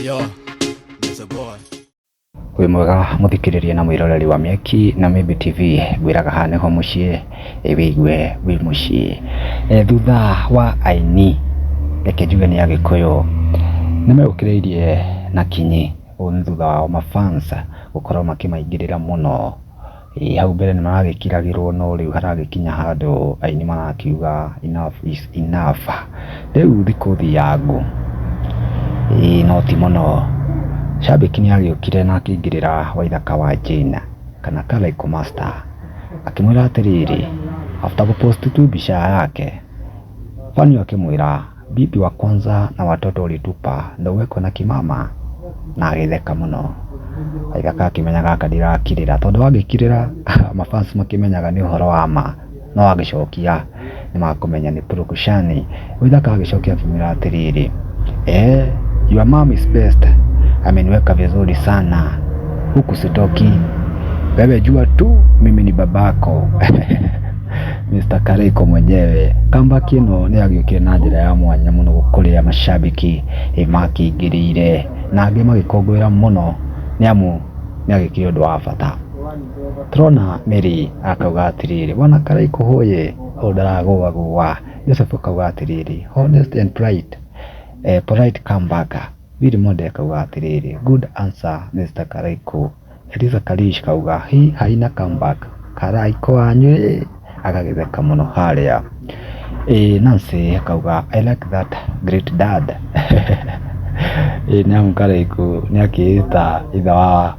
Yo, Mr. Boy. Wĩ mwega mũthikĩrĩria na mwĩroreri wa Mĩaki na Mĩmbi TV, ngwĩraga haha nĩho mũciĩ, wĩigue wĩ mũciĩ. Thutha wa aini, reke njuge nĩ Agĩkũyũ, nĩ megũkĩrĩirie na kinyi, ũũ nĩ thutha wao mafans gũkorwo makĩmaingĩrĩra mũno. Ĩĩ hau mbere nĩ maragĩkiragĩrwo no rĩu haragĩkinya handũ aini marakiuga enough is enough. Rĩu thikũ thiangu, ĩĩ no ti mũno. Shabiki nĩ agĩũkire na akĩingĩrĩra Waithaka wa Jane kana Karaikũ Master, akĩmwĩra atĩrĩrĩ, after gũ post tu mbica yake, Fanny akĩmwĩra bibi wa kwanza na watoto ulitupa ndo uwekwe na kimama, na agĩtheka mũno. Waithaka akĩmenya gaka ndirakirĩra, tondũ wangĩkirĩra mafans makĩmenyaga nĩ ũhoro wa ma, no agĩcokia nĩ makũmenya nĩ purukushani. Waithaka agĩcokia akĩmwĩra atĩrĩrĩ, eh, your mom is best, ameniweka vizuri sana, huku sitoki, wewe jua tu mimi ni babako. Mr. Karaiko mwenyewe. Comeback ĩno nĩ yagĩũkire na njĩra ya mwanya mũno kũrĩa mashabiki makĩingĩrĩire na angĩ magĩkũngũĩra mũno nĩ amu nĩ agĩkire ũndũ wa bata. Tũrona Mary akauga atĩrĩrĩ, bwana Karaiko hoye, ũyũ ndaragũagũa. Joseph akauga atĩrĩrĩ, honest and polite, polite comeback. Willy Monde akauga atĩrĩrĩ, good answer Mr. Karaiko. Eliza Karish kauga hii haina comeback, Karaiko wanyu ĩ, agagĩtheka mũno harĩa. Nancy akauga I like that great dad. Ĩ nĩ amu Karaiko nĩ akĩĩta ithe wa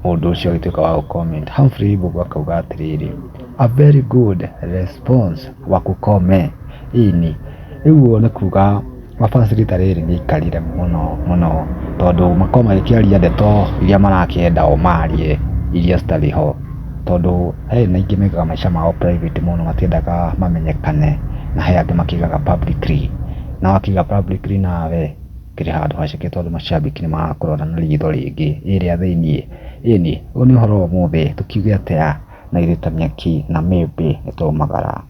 mũndũ ũcio agĩtuĩka wa gũ comment. Humphrey Mbũgua akauga atĩrĩrĩ, a very good response wakukome. Ĩni rĩu ũguo nĩ kuga mafans rita rĩrĩ nĩ aikarire mũno mũno tondũ makorwo magĩkĩaria ndeto iria marakĩenda o marie iria citarĩ ho, tondũ he na aingĩ maigaga maica mao private mũno, matiendaga mamenyekane, na he angĩ makĩigaga publicly, na wakiiga publicly nawe ũkĩrĩ handũ haceke tondũ mashabiki nĩ marakũrora na ritho rĩngĩ ĩrĩa thĩiniĩ. Ĩni ũyũ nĩ ũhoro wa ũmũthĩ, tũkiuge atĩa na ithuĩ ta Mĩaki na Mĩmbi nĩ twaumagara.